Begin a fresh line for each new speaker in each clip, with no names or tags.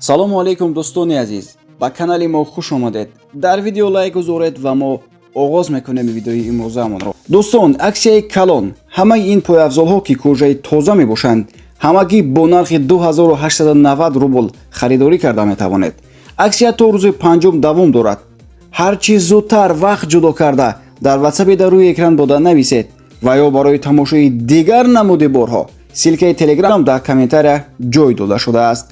Салому алейкум, дӯстони азиз, ба канали мо хуш омадед. Дар видео лайк гузоред ва мо оғоз мекунем видеои имрӯзаамонро. Дӯстон, аксияи калон: ҳамаи ин пойафзолҳо, ки кожаи тоза мебошанд, ҳамагӣ бо нархи 2890 рубл харидорӣ карда метавонед. Аксия то рӯзи панҷум давом дорад. Ҳар чӣ зудтар вақт ҷудо карда, дар ватсапи дар рӯи экран дода нависед ва ё барои тамошои дигар намуди борҳо ссылкаи Телеграм дар комментария ҷой дода шудааст.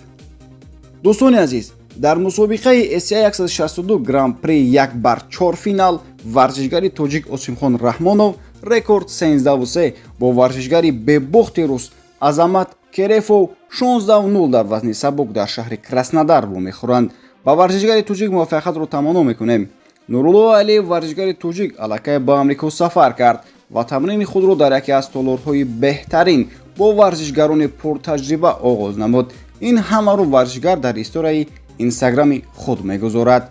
Дӯстони азиз, дар мусобиқаи ACA 162 Гран-при 1 бар 4 финал варзишгари тоҷик Осимхон Раҳмонов, рекорд 13-3, бо варзишгари бебохти рус Азамат Керефов, 16-0, дар вазни сабук дар шаҳри Краснодар вомехӯранд. Ба варзишгари тоҷик муваффақиятро таманно мекунем. Нурулло Алиев, варзишгари тоҷик, аллакай ба Амрико сафар кард ва тамрини худро дар яке аз толорҳои беҳтарин бо варзишгарони пуртаҷриба оғоз намуд. Ин ҳамаро варзишгар дар историяи Инстаграми худ мегузорад.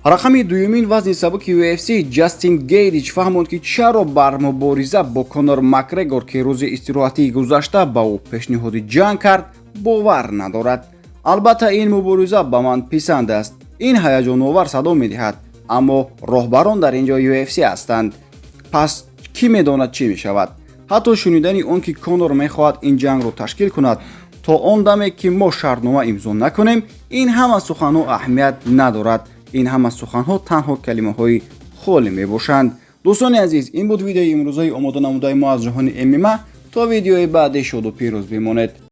Рақами дуюмин вазни сабуки UFC Ҷастин Гейрич фаҳмонд, ки чаро бар мубориза бо Конор Макгрегор, ки рӯзи истироҳатии гузашта ба ӯ пешниҳоди ҷанг кард, бовар надорад. «Албатта, ин мубориза ба ман писанд аст, ин ҳаяҷоновар садо медиҳад, аммо роҳбарон дар ин ҷо UFC ҳастанд, пас кӣ медонад, чӣ мешавад. Ҳатто шунидани он ки Конор мехоҳад ин ҷангро ташкил кунад, то он даме ки мо шартнома имзо накунем, ин ҳама суханҳо аҳамият надорад. Ин ҳама суханҳо танҳо калимаҳои холӣ мебошанд». Дӯстони азиз, ин буд видеои имрӯзаи омода намудаи мо аз ҷаҳони ММА. То видеои баъдӣ шоду пирӯз бимонед.